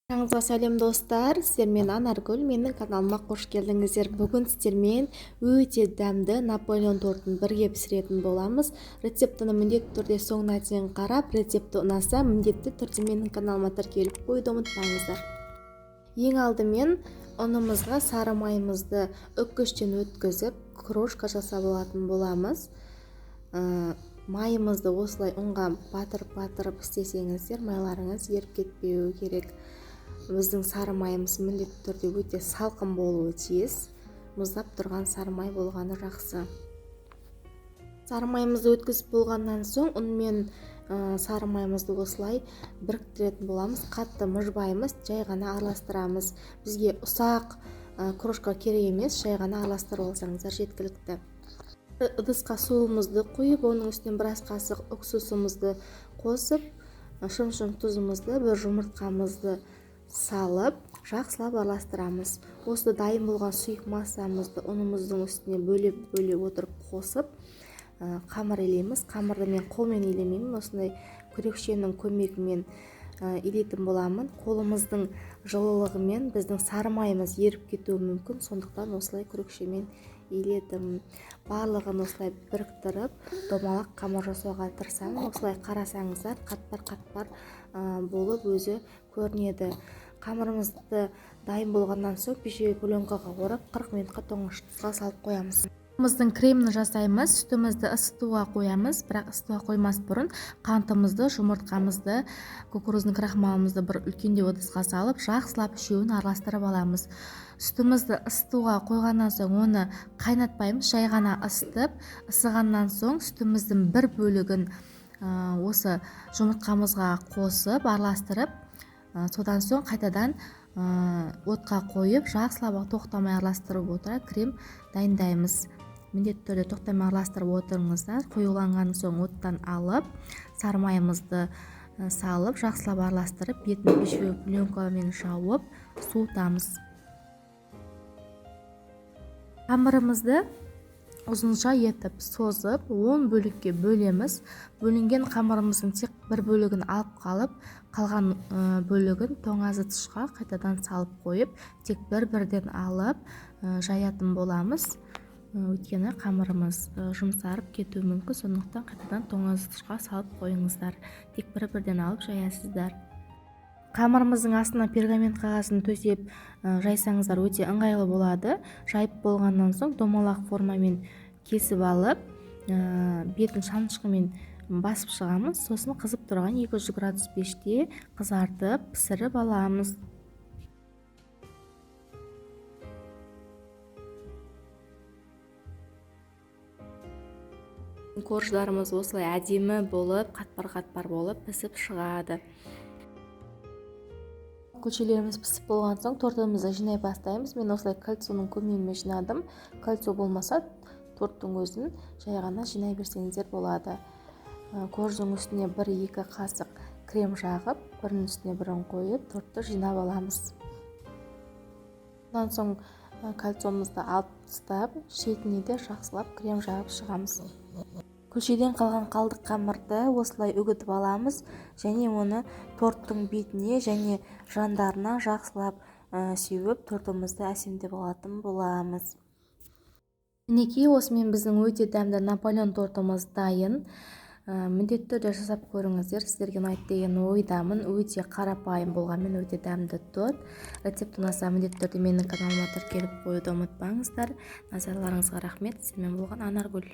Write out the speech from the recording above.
Баршаңызға сәлем, достар! Сіздермен Анаргүл, менің каналыма қош келдіңіздер. Бүгін сіздермен өте дәмді Наполеон тортын бірге пісіретін боламыз. Рецептіні міндетті түрде соңына дейін қарап, рецепті ұнаса, міндетті түрде менің каналыма тіркеліп қоюды ұмытпаңыздар. Ең алдымен ұнымызға сары майымызды үккіштен өткізіп, крошка жасап алатын боламыз. Майымызды осылай ұнға батырып-батырып істесеңіздер, майларыңыз еріп кетпеуі керек. Біздің сары майымыз міндетті түрде өте салқын болуы тиіс. Мұздап тұрған сары май болғаны жақсы. Сары майымызды өткізіп болғаннан соң ұн мен сары майымызды осылай біріктіретін боламыз. Қатты мыжбаймыз, жай ғана араластырамыз. Бізге ұсақ крошка керек емес, жай ғана араластырып алсаңыздар жеткілікті. Ыдысқа суымызды құйып, оның үстіне біраз қасық уксусымызды қосып, шымшым тұзымызды, бір жұмыртқамызды салып, жақсылап араластырамыз. Осы дайын болған сұйық массамызды ұнымыздың үстіне бөлеп-бөлеп отырып қосып, қамыр илейміз. Қамырды мен қолмен илемеймін, осындай күрекшенің көмегімен илейтін боламын. Қолымыздың жылылығымен біздің сары майымыз еріп кетуі мүмкін, сондықтан осылай күрекшемен иледім. Барлығын осылай біріктіріп, домалақ қамыр жасауға тырысамын. Осылай қарасаңыздар, қатпар-қатпар болып өзі көрінеді. Қамырымызды дайын болғаннан соң пищевой пленкаға орап, 40 минутқа тоңазытқышқа салып қоямыз. Қамырымыздың кремін жасаймыз, сүтімізді ысытуға қоямыз, бірақ ысытуға қоймас бұрын қантымызды, жұмыртқамызды, кукурузный крахмалымызды бір үлкендеу ыдысқа салып, жақсылап үшеуін араластырып аламыз. Сүтімізді ысытуға қойғаннан соң оны қайнатпаймыз, жай ғана ысытып, ысығаннан соң сүтіміздің бір бөлігін осы жұмыртқамызға қосып, араластырып, содан соң қайтадан отқа қойып, жақсылап тоқтамай араластырып отыра крем дайындаймыз. Міндетті түрде тоқтамай араластырып отырыңыздар. Қоюланған соң оттан алып, сары майымызды салып, жақсылап араластырып, бетін пищевой пленкамен жауып, суытамыз. Қамырымызды ұзынша етіп созып, 10 бөлікке бөлеміз. Бөлінген қамырымыздың тек бір бөлігін алып қалып, қалған бөлігін тоңазытқышқа қайтадан салып қойып, тек бір-бірден алып, жаятын боламыз. Өйткені қамырымыз жұмсарып кетуі мүмкін, сондықтан қайтадан тоңазытқышқа салып қойыңыздар. Тек бір-бірден алып жаясыздар. Қамырымыздың астына пергамент қағазын төсеп, жайсаңыздар өте ыңғайлы болады. Жайып болғаннан соң домалақ формамен кесіп алып, бетін шанышқымен басып шығамыз. Сосын қызып тұрған 200 градус пеште қызартып, пісіріп аламыз. Корждарымыз осылай әдемі болып, қатпар-қатпар болып пісіп шығады. Күлшелеріміз пісіп болған соң тортымызды жинай бастаймыз. Мен осылай кольцоның көмегімен жинадым. Кольцо болмаса торттың өзін жай ғана жинай берсеңіздер болады. Корждың үстіне бір-екі қасық крем жағып, бірінің үстіне бірін қойып, тортты жинап аламыз. Одан соң кольцомызды алып тастап, шетіне де жақсылап крем жағып шығамыз. Күлшеден қалған қалдық қамырды осылай үгітіп аламыз және оны торттың бетіне және жандарына жақсылап сеуіп, тортымызды әсемдеп алатын боламыз. Мінекей, осымен біздің өте дәмді Наполеон тортымыз дайын. Міндетті түрде жасап көріңіздер, сіздерге ұнайды деген ойдамын. Өте қарапайым болғанмен өте дәмді торт. Рецепт ұнаса міндетті түрде менің каналыма тіркеліп қоюды ұмытпаңыздар. Назарларыңызға рахмет. Сіздермен болған Анаргүл.